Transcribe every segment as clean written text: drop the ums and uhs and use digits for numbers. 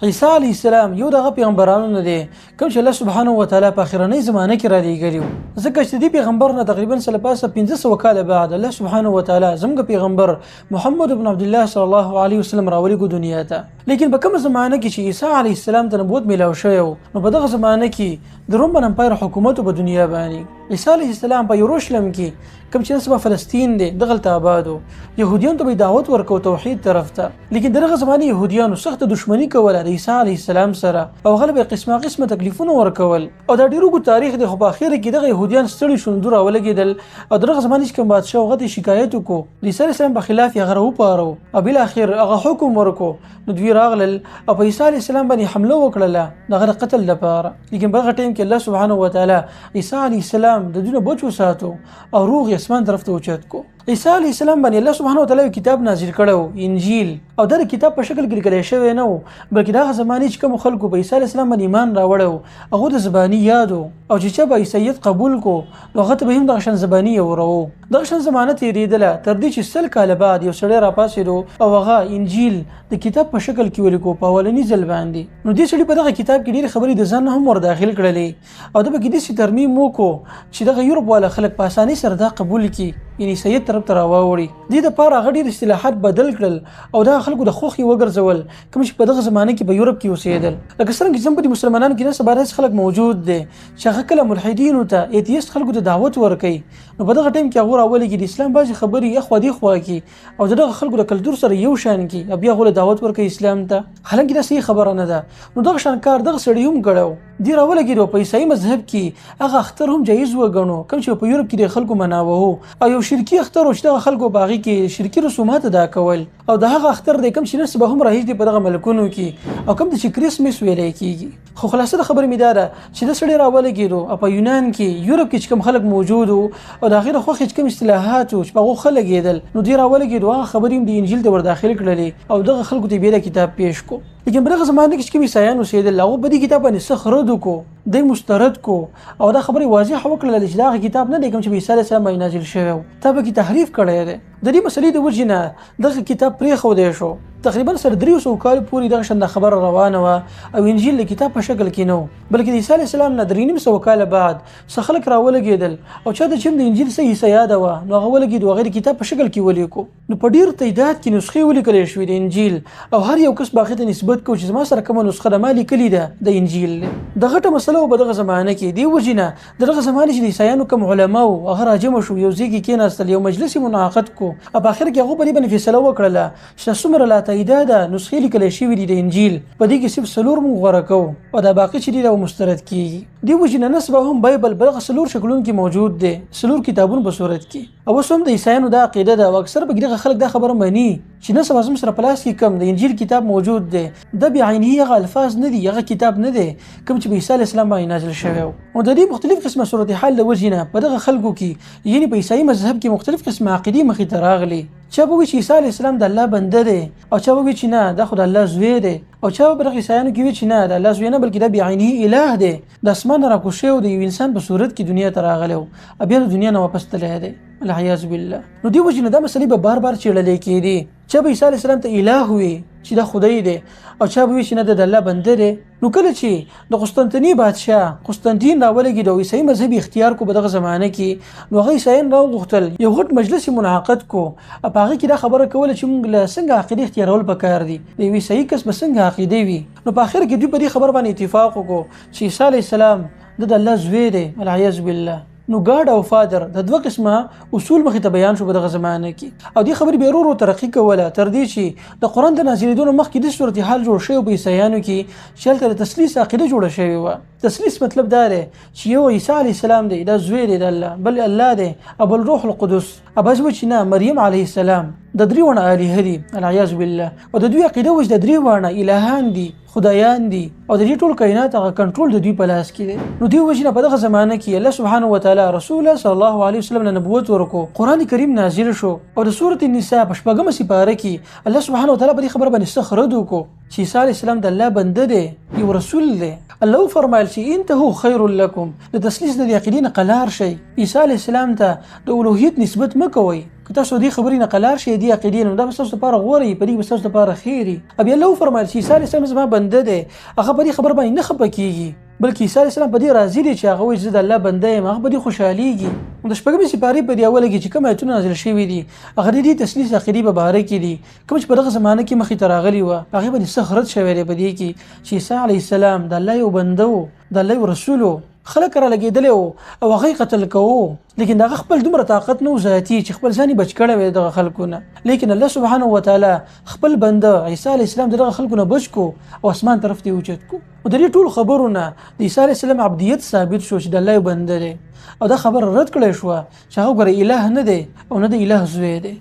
عیسی علیه السلام یو دغه پیغمبرانو نه دی کوم چې الله سبحانه و تعالی په اخرنۍ زمانه کې را لېږلی و، ځکه چې د دې پیغمبر نه تقریبا څه له پاسه 500 کاله بعد الله سبحانه و تعالی زموږ پیغمبر محمد بن عبدالله صلی الله علیه وسلم راولېږو دنیا ته. لیکن په کومه زمانه کې چې عیسی علیه السلام ته نبوت میلاو شوی و، نو په دغه زمانه کې د رومن امپایر حکومت په دنیا باندې. عیسی علیه السلام په یروشلم کې کوم چې نن سبا فلسطین دی دغلته آباد و، یهودیانو ته به یې دعوت ورکو توحید طرف ته. لیکن دغه زمانې یهودیانو سخته دښمني کوله د عیسی علیه السلام سره او هغه له به یې قسمه قسمه تکلیفونه ورکول او دا ډېر اوږد تاریخ دی. خو په اخره کې دغه یهودیان ستړي شو، نو دوی راولګېدل او دغه زمانې چې کوم بادشاه هغه ته شکایت وکړو، د عیسی علیه السلام په خلاف یې هغه راوپارو او بالاخر هغه حکم ورکو. نو دوی راغلل او په عیسی علیه السلام باندې حمله وکړله د هغه د قتل لپاره. لیکن په هغه ټایم کې الله سبحانه وتعالی عیسی علیه السلام د دوی نه بچ وساتو او روغ یې اسمان طرف ته اوچت کو. عیسی علیه السلام باندې الله سبحانه وتعالی یو کتاب نازل کړی انجیل، او دا د کتاب په شکل کې لیکل شوی نه و، بلکې د هغه زمانې چې کومو خلکو په عیسی علیه السلام باندې ایمان راوړی و هغو د زباني یاد و، او چې چا به عیسایت قبول کو نو هغه ته به هم دغه شان زباني یې وروو. دغه شان زمانه تېرېدله تر دې چې 100 کاله بعد یو سړی راپاڅېدو او هغه انجیل د کتاب په شکل کې ولیکو په اولني ځل باندې. نو دې سړي په دغه کتاب کې ډېرې خبرې د ځان نه هم ورداخل کړلې او ده پکې داسې ترمیم وکړو چې دغه یورپ والا خلک په اسانۍ سره دا قبول کړي، یعنې عیسایت طرف ته راواوړي. دې دپاره هغه ډېر اصطلاحات بدل کړل او دغه خلکو د خوښې وګرځول کوم چې په دغه زمانه کې په یورپ کې اوسېدل. لکه څرنګه چې زموږ په دې مسلمانانو کې نن سبا داسې خلک موجود دی چې هغه کله ملحدینو ته ایتیست خلکو ته دعوت ورکوي، نو په دغه ټایم کې هغه راولېږي د اسلام بعضې خبرې اخوا دې خوا کړي او د دغه خلکو د کلتور سره یو شان کړي او بیا هغو له دعوت ورکوي اسلام ته، حالانکه دا صحیح خبره نه ده. نو دغه شان کار دغه سړي هم کړی و. دی راولګېدو په عیسایي مذهب کې هغه اختر هم جایز وګڼو کوم چې په یورپ کې د خلکو مناوه او یو شرکي اختر و چې دغه خلکو په هغې کې شرکي رسومات ادا کول، او د هغه اختر دی کوم چې نن سبا هم رایج دی په دغه ملکونو کې او کوم چې کریسمس ویلی کېږي. خو خلاصه د خبرې مې دا ده چې د سړی راولګېدو او په یونان کې یورپ کې چې کوم خلک موجود وو او د هغې د خوښې چې کوم اصطلاحات وو چې په هغو ښه لګېدل، نو دوی راولګېدو هغه خبرې هم د انجیل ته ورداخل کړلې او دغه خلکو ته یې بیا دا کتاب پیش کړو. لیکن په دغه زمانه کې چې کوم عیسایان اوسېدل هغو په دې کتاب باندې سخت رد وکړو، دی مسترد کو او دا خبرې واضح وکړله چې دا هغه کتاب نه دی کوم چې په عیسی علیه السلام باندې نازل شوی و، تا پکې تحریف کړی دی. د دې مسلې د وجې نه دغه کتاب پرېښودی شو. تقریبا سره 300 کالو پورې دغه شان دا خبره روانه وه او انجیل د کتاب په شکل کې نه و، بلکې د عیسی علیه السلام نه 350 کاله بعد څه خلک راولګېدل او چا ته چې هم د انجیل څه حصه یاده وه نو هغه ولګېدو هغه د کتاب په شکل کې ولیکو. نو په ډېر تعداد کې نسخې ولیکل شوې د انجیل او هر یو کس به هغې ته نسبت کوو چې زما سره کومه نسخه ده ما لیکلې ده د انجیل دی. د غټه مسله وه په دغه زمانه کې. دې وجې نه د دغه زمانې چې د عیسایانو کوم علما وو هغه راجمع شو، یو ځای کې کېناستل، یو مجلس یې منعقد کړو او په اخر کې هغو په دې باندې فیصله وکړله چې دا څومره لا تعداده نسخې لیکل شوې دي د انجیل، په دې کې صرف 4 موږ غوره کوو او دا باقي چې دي دا به مسترد کېږي. دې وجې نه نن سبا هم بایبل په دغه 4 شکلونو کې موجود دی، 4 کتابونو په صورت کې. او اوس هم د عیسایانو دا عقیده ده او اکثر پکې دغه خلک دا خبره مني چې نن سبا زموږ سره په لاس کې کوم د انجیل کتاب موجود دی دا بعینه هغه الفاظ نه دي، هغه کتاب نه دی کوم چې په عیسی علیه السلام باندې نازل شوی و. نو د دې مختلف قسمه صورتحال د وجې نه په دغه خلکو کې یعنې په عیسایي مذهب کې مختلف قسمه عقیدې مخې ته راغلې. چا به ووایي چې عیسی علیه السلام د الله بنده دی او چا به ووایي چې نه دا خو د الله زوی دی، او چا به په دغه عیسایانو کې وي چې نه د الله زوی نه بلکې دا بعینه اله دی، د اسمان نه راکوز شوی د یو انسان په صورت کې دنیا ته راغلی و او بیا د دنیا نه واپس تللی دی، العیاذ بالله. نو دې وجې نه دا مسلې به بار بار چېړلې کېدې. چا به عیسی علیه السلام ته اله وي چې دا خدای دی او چا به وي چې نه د الله بنده دی. نو کله چې د قسطنطنیې بادشاه قسطنطین راولګېد او عیسایي مذهب یې اختیار کو په دغه زمانه کې، نو هغه عیسایان راوغوښتل، یو غټ مجلس یې منعقد کو او په هغه کې دا خبره کوله چې موږ له څنګه عقیدې اختیارول پکار دي، د یو عیسایي کس به څنګه عقیده وي. نو په اخر کې دوی په دې خبره باندې اتفاق وکړو چې عیسی علیه السلام د الله زوی دی، العیاذ بالله. نو ګاډ او فادر د دوه قسمه اصول مخې ته بیان شو په دغه زمانه کې، او دې خبرې بیا ورو ورو ترقي کوله تر دې چې د قرآن د نازلېدو نه مخکې داسې صورتحال جوړ شوی په عیسایانو کې چې هلته د تثلیث عقیده جوړه شوې وه. تثلیث مطلب دا دی چې یو عیسی علیه السلام دی، دا زوی دی د الله، بل الله دی او بل روح القدس، او بعضې وایي چې نه مریم علیه السلام، د درې واړه الهه دي، العیاذ بالله. او د دوی عقیده وه چې د درې واړه الهان دي، خدایان دي او د دې ټول کائنات هغه کنټرول د دوی په لاس کې دی. نو دې وجې نه په دغه زمانه کې الله سبحانه وتعالی رسول الله صلی الله علیه وسلم له نبوت ورکو، قرآن کریم نازل شو او د سورة النساء په شپږمه سپاره کې الله سبحانه وتعالی په دې خبره باندې سخت رد وکړو چې عیسی علیه السلام د الله بنده دی، یو رسول دی. الله وفرمایل چې انتهو خیر لکم، د تثلیث د عقیدې نه قلار شئ، عیسی علیه السلام ته د الوهیت نسبت مه کوئ. که تاسو دې خبرې نه قلار شئ، دې عقیدې، نو دا به ستاسو لپاره غوره وي، په دې به ستاسو لپاره خیر وي. بیا الله وفرمایل چې عیسی علیه السلام زما بنده دی، هغه په دې خبره باندې نه خفه کېږي، بلکې عیسی علیه السلام په دې راضي دی چې هغه وایي زه د الله بنده یم، هغه په دې خوشحالېږي. نو د شپږمې سپارې په دې اوله کې چې کوم آیتونه نازل شوي دي هغه د دې تثلیث عقیدې په باره کې دي، کوم چې په دغه زمانه کې مخې ته راغلي وه، په هغې باندې سخت رد شوی دی. په دې کې چې عیسی علیه السلام د الله یو بنده و، د الله یو رسول و، خلک را لګېدلی و او هغه یې قتل کوو، لیکن د هغه خپل دومره طاقت نه و ذاتي چې خپل ځان یې بچ کړی وی دغه خلکو نه، لیکن الله سبحانه وتعالی خپل بنده عیسی علیه السلام د دغه خلکو نه بچ کو او اسمان طرف ته یې اوچت کو. نو د دې ټولو خبرو نه د عیسی علیه السلام عبدیت ثابت شو چې د الله یو بنده دی، او دا خبره رد کړی شوه چې هغه ګوره اله نه دی او نه د اله زوی دی.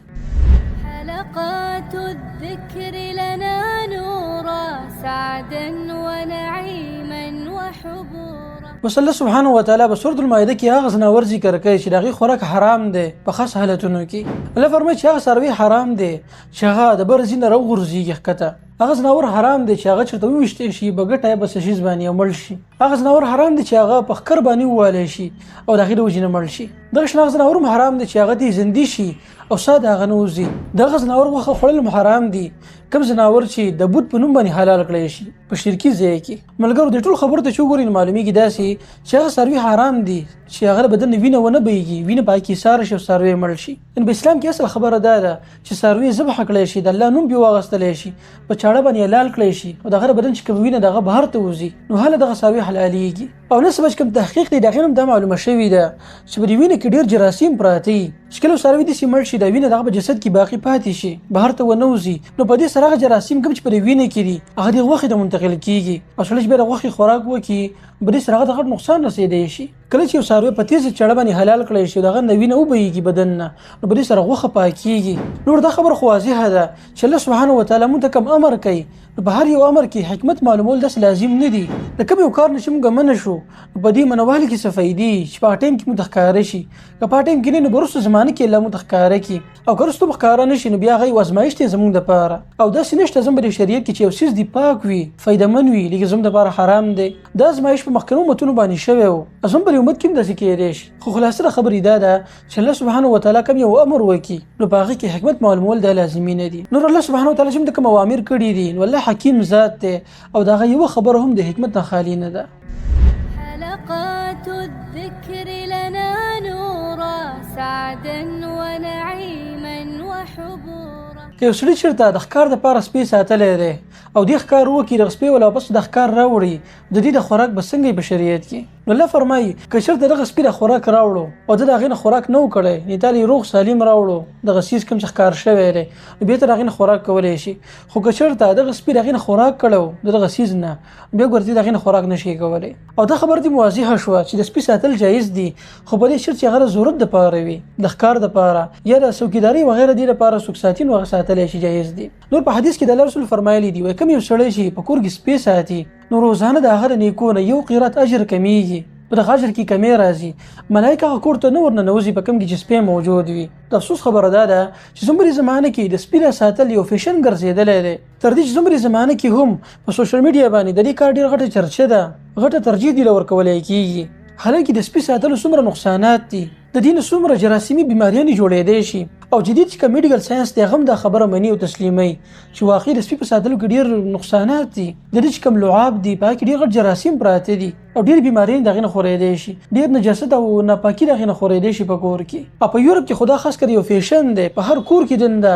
حلقات الذكر لنا نورا سعدا ونعيما وحبورا. بس الله سبحانه وتعالی په سورة المائده کې هغه ځناور ذکر کوي چې د هغې خوراک حرام دی په خاص حالتونو کې. الله فرمایي چې هغه څاروي حرام دی چې هغه د بر ځای نه راوغورځېږي ښکته، هغه ځناور حرام دی چې هغه چېرته وویشتی شي په ګټه یا په څه شي باندې او مړ شي، هغه ځناور حرام دی چې هغه په ښکر باندې ووالی شي او د هغې د وجې نه مړ شي. دغه شان هغه ځناور هم حرام دی چې هغه دې زندي شي او ساه د هغه نه وځي. دغه ځناور غوښه خوړل هم حرام دي، کوم ځناور چې د بت په نوم باندې حلال کړی شي په شرکي ځای کې. ملګرو دې ټول خبرو ته چې وګورئ نو معلومیږي داسې چې هغه څاروي حرام دي چې هغه له بدن نه وینه ونه بهیږي، وینه په هغې کې ایساره شي او څاروی مړ شي. یعنې په اسلام کې اصل خبره دا ده چې څاروی ذبح کړی شي، د الله نوم پرې واخیستلی شي، په چاړه باندې حلال کړی شي او د هغه له بدن چې کومه وینه د هغه بهر ته وځي نو هله دغه څاروي حلالېږي. او نن سبا چې کوم تحقیق دی د هغې هم دا معلومه شوې ده چې په دې وینه کې ډېر جراثیم پراته دي چې کله څاروي داسې مړ شي دا وینه د هغه په جسد کې باقي پاتې شي، بهر ته ونه وځي، نو په دې سره هغه جراثیم کوم چې په دې وینه کې دي هغه د غوښې ته منتقل کېږي او سړی چې بیا د غوښې خوراک وکړي په دې سره هغه ته غټ نقصان رسېدی شي. کله چې یو څاروی په تېزه چړه باندې حلال کړی شي د هغه نه وینه وبهیږي بدن نه، نو په دې سره غوښه پاکېږي. نور دا خبره خو واضحه ده چې الله سبحانه وتعالی موږ ته کوم امر کوي نو په هر یو امر کې حکمت معلومول داسې لازم نه دي. د کوم یو کار نه چې موږ منع شو نو په دې منوالي کې څه فایدې چې په هغه ټایم کې موږ ته ښکاره شي، که په هغه ټایم کې نه نو به وروسته زمانه کې الله موږ ته ښکاره کړي، او که وروسته هم ښکاره نه شي نو بیا هغه یو ازمایښت دی زموږ دپاره. او داسې نشته زموږ په دې شریعت کې چې یو څیز دې پاک وي، فایدهمن وي، لیکن زموږ دپاره حرام دی. دا ازمایښت په مخکنیو امتونو باندې شوی و، زموږ په دې امت کې هم داسې کېدی شي. خو خلاصه د خبرې دا ده چې الله سبحانه وتعالی کوم یو امر وکړي نو په هغې کې حکمت معلومول دا لازمي نه دي. نور الله سبحانه وتعالی چې موږ ته کوم اوامر کړي دي نو الله حکیم ذات دی او د هغه یوه خبره هم د حکمت نه خالي نه ده. حلقات الذكر لنا نورا سعدا ونعيما وحبورا. که یو سړي چېرته د ښکار دپاره سپی ساتلی دی او دې ښکار وکړي، دغه سپی ولا واپس د ښکار راوړي، د دې د خوراک به څنګه وي په شریعت کې؟ نو الله فرمایي که چېرته دغه سپي د خوراک راوړو او ده د هغې نه خوراک نه و کړی، یعنې تا له روغ سالم راوړو دغه څیز کوم چې ښکار شوی دی نو بیا ته د هغې نه خوراک کولی شي. خو که چېرته دغه سپي د هغې نه خوراک کړی و د دغه څیز نه، بیا ګوره ته د هغې نه خوراک نه شي کولی. او دا خبره دې واضحه شوه چې د سپي ساتل جایز دي، خو په دې شرط چې هغه د ضرورت دپاره وي، د ښکار دپاره یا د څوکیدارۍ وغیره دې دپاره څوک ساتي نو هغه ساتلی شي، جایز دي. نور په حدیث کې د الله رسول فرمایلی دي وایي کوم یو سړی چې په کور کې سپی ساتي نو روزانه د هغه د نیکو نه یو قیرات اجر کمیږي، په دغه اجر کې کمی راځي، ملایکه هغه کور ته نه ورننوځي په کوم کې چې سپی موجود وي. د افسوس خبره دا ده چې زموږ په زمانه کې د سپي را ساتل یو فیشن ګرځېدلی دی، تر دې چې زموږ په زمانه کې هم په سوشل میډیا باندې د دې کار ډېره غټه چرچه ده، غټه ترجیح دې له ورکولی کېږي. حالانکه د سپي ساتلو څومره نقصانات دي، د دې نه څومره جراثیمي بیماریانې جوړېدی شي، او جدید چې کوم میډیکل ساينس دی هغه هم دا خبره مني او تسلیموي چې واقعي د سپي په ساتلو کې ډېر نقصانات دي. د دې چې کوم لعاب دي په هغې کې ډېر غټ جراثیم پراته دي او ډېر بیماریانې د هغې نه خورېدی شي، ډېر نجاست او ناپاکي د هغې نه خورېدی شي په کور کې. او په یورپ کې خو دا خاص کر یو فیشن دی، په هر کور کې دنده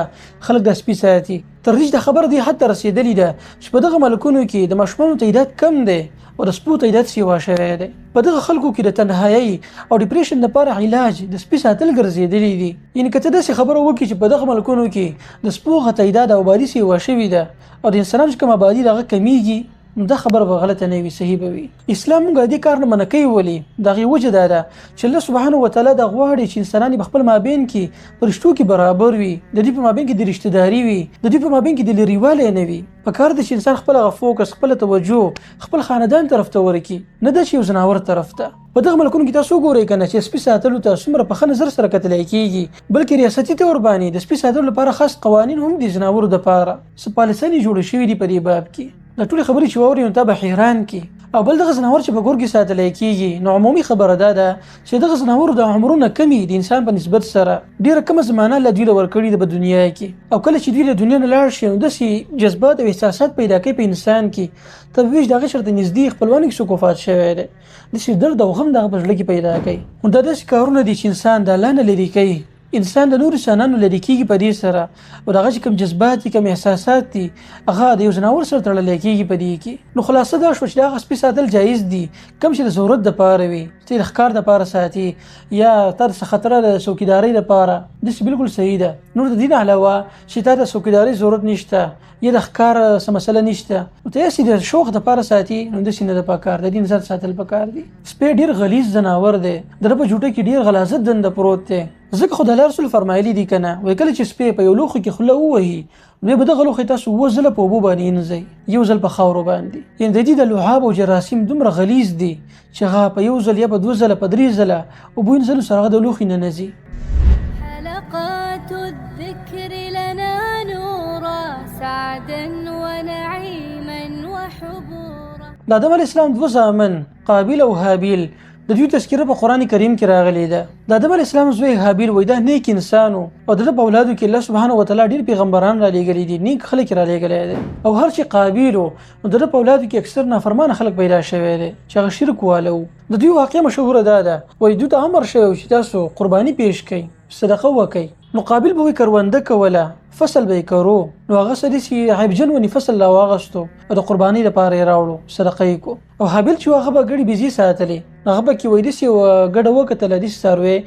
خلک د سپي ساتي. تر دې چې دا خبره دې حد ته رسېدلې ده چې په دغه ملکونو کې د ماشومانو تعداد کم دی او د سپو تعداد سیوا شوی دی. په دغه خلکو کې د تنهایۍ او ډیپریشن لپاره علاج د سپي ساتل ګرځېدلي دي. یعنې که ته داسې خبره وکړي چې په دغه ملکونو کې د سپو هغه تعداد او آبادي سیوا شوې ده او د انسانانو چې کوم آبادي ده هغه کمیږي، نو دا خبره به غلطه نه وي، صحیح به وي. اسلام موږ د دې کار نه منع کوي. ولې؟ د هغې وجه دا ده چې الله سبحانه وتعالی دا غواړي چې انسانان یې په خپل مابین کې په رشتو کې برابر وي، د دوی په مابین کې د رشته داري وي، د دوی په مابین کې د لرېوالی نه وي. په کار ده چې انسان خپل هغه فوکس، خپله توجه خپل خاندان طرف ته ورکړي، نه دا چې یو ځناور طرف ته. په دغه ملکونو کې تاسو وګورئ که نه چې سپي ساتلو ته څومره په ښه نظر سره کتلی کېږي، بلکې ریاستي طور باندې د سپي ساتلو لپاره خاص قوانین هم دي ځناورو دپاره، څه پالیسانې جوړې شوې دي په دې باب کې. دا ټولې خبرې چې واورې نو تا به حیران کړي. او بل دغه ځناور چې په کور کې ساتل کېږي، نو عمومي خبره دا ده چې دغه ځناورو د عمرونه کمي د انسان په نسبت سره، ډېره کمه زمانه الله دوی له ورکړې ده په دنیا کې. او کله چې دوی له دنیا نه لاړ شي، نو داسې جذبات او احساسات پیدا کوي په انسان کې، ته به وایې چې د هغه چېرته نږدې خپلوانو کې څوک وفات شوی دی، داسې درد او غم د هغه په زړه کې پیدا کوي. نو دا داسې کارونه دي چې انسان د الله نه لرې کوي، انسان د نور انسانانو لرې کېږي په دې سره، او د هغه چې کوم جذبات دي، کوم احساسات دي، هغه د یو ځناور سره تړلی کېږي په دې کې. نو خلاصه دا شوه چې د هغه سپي ساتل جایز دي کوم چې د ضرورت دپاره وي، چې د ښکار دپاره ساتي یا تا د څه خطره ده د څوکیدارۍ دپاره، داسې بالکل صحیح ده. نور د دې نه علاوه چې تا د څوکیدارۍ ضرورت نشته یا د ښکار څه مسله نشته، نو ته هسې د شوق دپاره ساتي، نو داسې نه ده پکار، د دې نه زیات ساتل پکار دي. سپی ډېر غلیظ ځناور دی، د ده په جوټه کې ډېر غلاظت دنده پروت دی، ځکه خو د الله رسول فرمایلي دي که نه، وایي کله چې سپی په یو لوښي کې خوله ووهي، نو بیا به دغه لوښی تاسو اووه ځله په اوبو باندې اینځئ، یو ځل په خاورو باندې. یعنې د دې د لعاب او جراثیم دومره غلیظ دي چې هغه په یو ځل یا په دوه ځله په درې ځله اوبو اینځلو سره هغه د لوښي نه نه ځي. حلقات الذكر لنا نورا سعدا ونعيما وحبورا. د آدم علیه السلام دوه زامن قابیل او هابیل، د دوی تذکره په قرآن کریم کې راغلې ده. د آدم علیه السلام زوی هابیل وایي دا نیک انسان و، او د ده په اولادو کې الله سبحانه وتعالی ډېر پیغمبران رالیږلي دي، نیک خلک یې رالیږلی دی. او هر چې قابیل و، نو د ده په اولادو کې اکثر نافرمانه خلک پیدا شوی دی چې هغه شرک واله وو. د دوی واقعه مشهوره دا ده، وایي دوی ته امر شوی و چې تاسو قرباني پیش کړئ، صدقه وکړئ. نو قابیل به وایي کرونده کوله، فصل به یې کرو، نو هغه سړي چې عیبجن ونې فصل راواغستو او د قربانۍ لپاره یې راوړو، صدقه یې کو. او هابیل چې هغه به ګړې بیزې ساتلې، هغه به کې وایي داسې یوه ګډه وکتله، داسې څاروی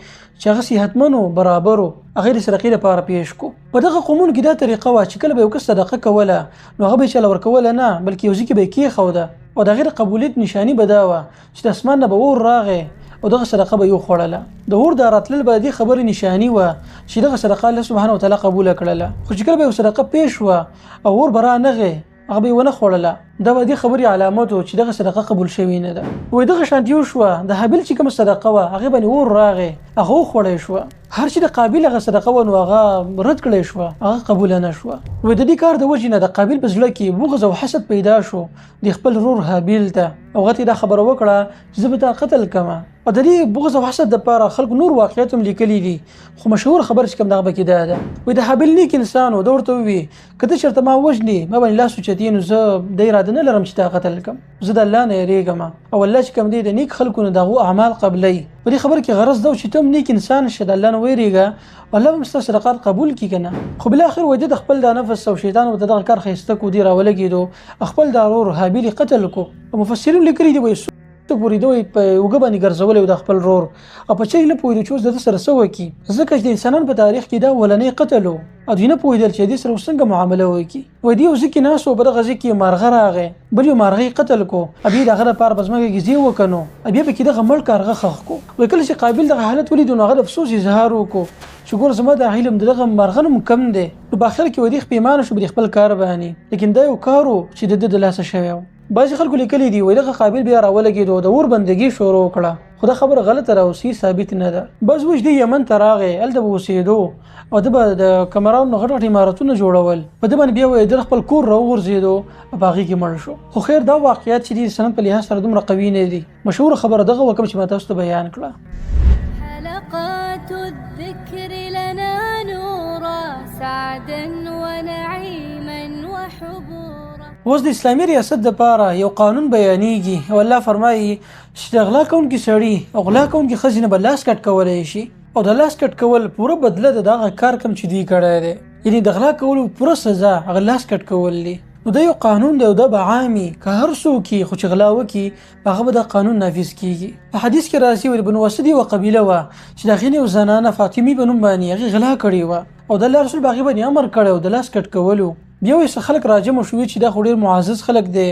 چې هغه صحتمن و، برابر و، هغه یې د صدقې لپاره پیش کو. په دغه قومونو کې دا طریقه وه چې کله به یو کس صدقه کوله، نو هغه به یې چاله ورکوله نه، بلکې یو ځای کې به یې کېښوده، او د هغې د قبولیت نشاني به دا وه چې د اسمان نه به اور راغی او دغه صدقه به یې وخوړله. د اور دا راتلل به د دې خبرې نشاني وه چې دغه صدقه الله سبحانه وتعالی قبوله کړله. خو چې کله به یو صدقه پیش وه او اور به رانغی، هغه به یې ونه خوړله، دا به د دې خبرې علامت و چې دغه صدقه قبول شوې نه ده. وایي دغه شانتي وشوه، د هابیل چې کومه صدقه وه هغې باندې اور راغی، هغه وخوړی شوه. هر چې د قابیل هغه صدقه وه نو هغه رد کړی شوه، هغه قبوله نه شوه. وایي د دې کار د وجې نه د قابیل په زړه کې بغض او حسد پیدا شو د خپل ورور هابیل ته، او هغه ته یې دا خبره وکړه چې زه به تا قتل کړم. او د دې بغض او حسد دپاره خلکو نور واقعیت هم لیکلي دي، خو مشهور خبره چې کوم دغه پکې دا ده. وایي د هابیل نیک انسان و، ده ورته وویل که ته چېرته ما وژنې، ما باندې لاس اوچتې، نو زه دا اراده نه لرم چې تا قتل کړم، زه د الله نه یېرېږم، او الله چې کوم دی د نیک خلکو نه د هغو اعمال قبلوي. په دې خبره کې غرض دا و چې ته هم نیک انسان شه، د الله نه وېرېږه، الله به هم ستا صدقات قبول کړي که نه. خو بالاخر وایي ده د خپل دا نفس او شیطان ورته دغه کار ښایسته کړو، دی راولګېدو، خپل دا ورور هابیل یې قتل کړو. او مفسرین لیکلي دي وایي څو پورې ده وایي په اوږه باندې ګرځولی و د خپل ورور، او په چا یې نه پوهېدو چې اوس د ده سره څه وکړي، ځکه چې د انسانانو په تاریخ کې دا اولنی قتل و، او دوی نه پوهېدل چې دې سره اوس څنګه معامله وکړي. وایي دی یو ځای کې ناست و، په دغه ځای کې یو مارغه راغی، بل یو مارغه یې قتل کړو، او بیا یې د هغه لپاره په ځمکه کې ځای وکنو، او بیا پکې دغه مړ کارغه ښخ کړو. وایي کله چې قابیل دغه حالت ولیدو، نو هغه د افسوس اظهار وکړو چې ګوره زما دا علم د دغه مارغه نوم کم دی. نو په اخر کې وایي دی پښېمانه شو په دې خپل کار باندې، لیکن دا یو کار و چې د ده د لاسه شوی و. بعضې خلکو لیکلي دي وایي دغه قابیل بیا راولګېدو، د اور بندګي شروع کړه، خو دا خبره غلطه ده او صحیح ثابت نه ده. بس اوس دی یمن ته راغی، هلته به اوسېدو، او ده به د کمرانو غټ غټ عمارتونه جوړول، په ده باندې بیا وایي ده خپل کور راوغورځېدو او په هغې کې مړ شو. خو خیر دا واقعیت چې دي سند په لحاظ سره دومره قوي نه دي. مشهوره خبره دغه وه کوم چې ما تاسو ته بیان کړه. حلقات الذكر لنا نورا سعدا ونعيما وحبورا. اوس د اسلامي ریاست دپاره یو قانون بیانېږي، او الله فرمایي چې د غلا کوونکي سړي او غلا کوونکي ښځې نه به لاس کټ کولی شي، او د لاس کټ کول پوره بدله ده د هغه کار کوم چې دوی کړی دی، یعنې د غلا کولو پوره سزا هغه لاس کټ کول دي. نو دا یو قانون دی او دا به عام وي، که هر څوک یې خو چې غلا وکړي په هغه به دا قانون نافذ کیږي. په حدیث کې راځي وایي بنو اسد یوه قبیله وه چې د هغې نه یو زنانه فاطمي په نوم باندې هغې غلا کړې وه، او د الله رسول په هغې باندې امر کړی و د لاس کټ کولو. بیا وایي څه خلک راجمع شوي چې دا خو ډېر معزز خلک دی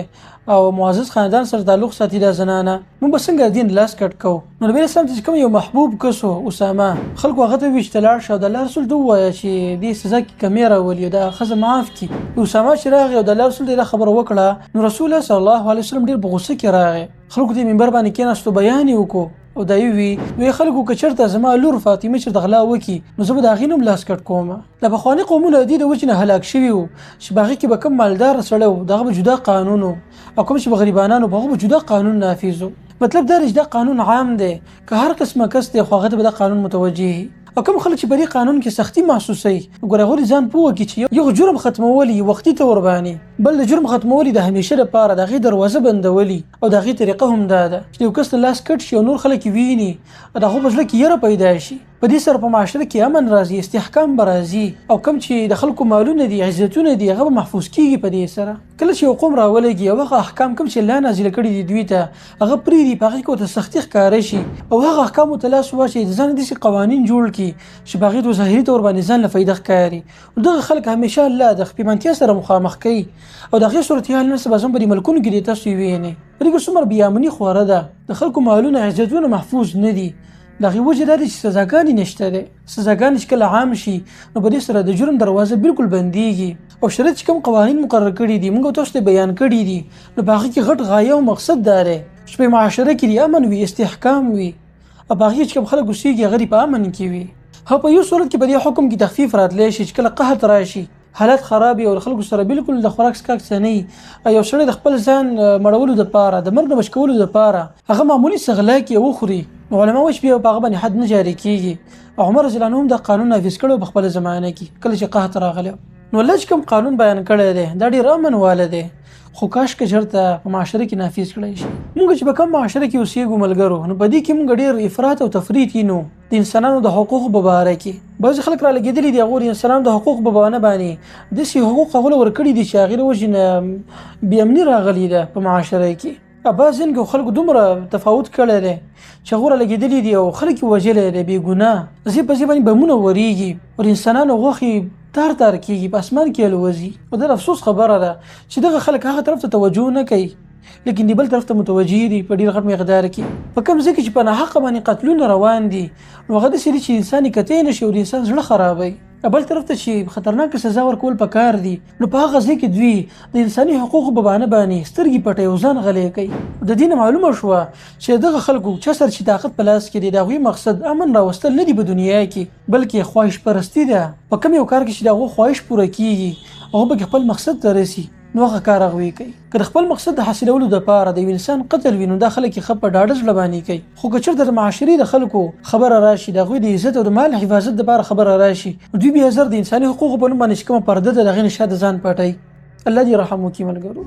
او معزز خاندان سره تعلق ساتي دا زنانه، موږ به څنګه دین لاس کټ کوو؟ نو نبي علیه السلام ته چې کوم یو محبوب کس و اسامه، خلکو هغه ته وویل چې ته لاړ شه او د الله رسول ته ووایه چې دې سزا کې کمی راولي او دا ښځه معاف کړي. اسامه چې راغی او د الله رسول ته یې دا خبره وکړه، نو رسول الله صلی الله علیه وسلم ډېر په غوسه کې راغی، خلکو ته یې منبر باندې کېناستو، بیان یې وکړو او دا یې وی وی خلکو که چېرته زما لور فاطمه چېرته غلا وکړي نو زه به د هغې نوم لاس کټ کوم. دا پخواني قومونه د دې د وجې نه هلاک شوي وو چې په هغې کې به کوم مالدار سړی و د هغه به جدا قانون و او کوم چې به غریبانان وو په هغو به جدا قانون نافذ و. مطلب دا دی چې دا قانون عام دی، که هر قسمه کس دی خو هغه ته به دا قانون متوجه وي. او کوم خلک چې په دې قانون کې سختي محسوسوي نو ګوره هغوی ځان پوه کړي چې یو جرم ختمول یې وختي طور باندې، بل د جرم ختمول یې د همیشه لپاره د هغې دروازه بندول او د هغې طریقه هم دا ده چې یو کس ته لاس کټ شي او نور خلک یې ویني او د هغو په زړه کې یره پیدا شي. په دې سره په معاشره کې امن راځي، استحکام به راځي او کوم چې د خلکو مالونه دي، عزتونه دي، هغه به محفوظ کیږي. په دې سره کله چې یو قوم راولږي او هغه احکام کوم چې الله نازل کړي دي دوی ته هغه پرېږدي، په هغې کې ورته سختي ښکاره شي او هغه احکامو ته لاس واچوي، د ځان داسې قوانین جوړ کړي چې په هغې د ظاهري طور باندې ځان له فایده ښکاري. دغه خلک همیشه الله د پښېمانتیا سره مخامخ کوي او د هغې صورتحال نن سبا زموږ په دې ملکونو کې دی، تاسو یې وینئ. په دې کې څومره بې امني خوره ده، د خلکو مالونه عزتونه محفوظ نه دي. د هغې وجه دا ده چې سزاګانې نشته دی. سزاګانې چې کله عام شي نو په دې سره د جرم دروازه بالکل بندیږي. او شریعت چې کوم قوانین مقرر کړي دي موږ تاسو ته بیان کړي دي نو په هغې کې غټ غایه او مقصد دا دی چې په معاشره کې دې امن وي، استحکام وي او په هغې چې کوم خلک اوسېږي هغه دې په امن کې وي. هو په یو صورت کې په دې حکم کې تخفیف راتلی شي چې کله قحط راشي، حالت خراب وي او خلکو سره بالکل د خوراک څښاک څه نه وي او یو سړی د خپل ځان مړولو دپاره، د مرګ نه بچ کولو دپاره هغه معمولي څه غلا کړي او وخوري، نو علما وایي چې بیا په هغه باندې حد نه جاري کېږي. او عمر رضي الله عنه هم دا قانون نافذ کړی په خپله زمانه کې کله چې قحط راغلی. نو الله چې کوم قانون بیان کړی دی دا ډېر امن واله دی، خو کاش که چېرته په معاشره کې نافذ کړی شي. موږ چې په کوم معاشره کې اوسېږو ملګرو، نو په دې کې موږ ډېر افراط او تفریط وینو د انسانانو د حقوقو په باره کې. بعضې خلک را لګېدلي دي، هغو د انسانانو د حقوقو په بهانه باندې داسې حقوق هغو له ورکړي دي چې هغې له وجې نه بې امني راغلې ده په معاشره کې. بعضې ځینې خلکو دومره تفاوت کړی دی چې هغو را لګېدلي دي او خلک یې وژلی دی بې ګناه، ځای په ځای باندې بمونه ورېږي او د انسانانو غوښې تار تار کېږي، په اسمان کې الوزي. او دا د افسوس خبره ده چې دغه خلک هغه طرف ته توجه نه کوي، لیکن دی بل طرف ته متوجه دي په ډېر غټ مقدار کې. په کوم ځای کې چې په ناحقه باندې قتلونه روان دي نو هغه داسې دي چې انسان یې کتی نه شي او د انسان زړه خرابوي. بل طرف ته چې خطرناکه سزا ورکول پکار دي نو په هغه ځای کې دوی د انساني حقوقو په بهانه باندې سترګې پټوي او ځان غلی کوي. د دې نه معلومه شوه چې دغه خلکو چا سره چې طاقت په لاس کې دی د هغوی مقصد امن راوستل نه دي په دنیا کې، بلکې خواهش پرستي ده. په کوم یو کار کې چې د هغو خواهش پوره کیږي هغه پکې خپل مقصد ته رسي نو هغه کار هغوی کوي. که د خپل مقصد د حاصلولو دپاره د یو انسان قتل وي نو دا خلک یې ښه په ډاډه زړه باندې کوي، خو که چېرته د معاشرې د خلکو خبره راشي، د هغوی د عزت او د مال حفاظت دپاره خبره راشي، نو دوی بیا زر د انساني حقوقو په نوم باندې چې کومه پرده ده د هغې نه شاته ځان پټوي. الله دې رحم وکړي ملګرو.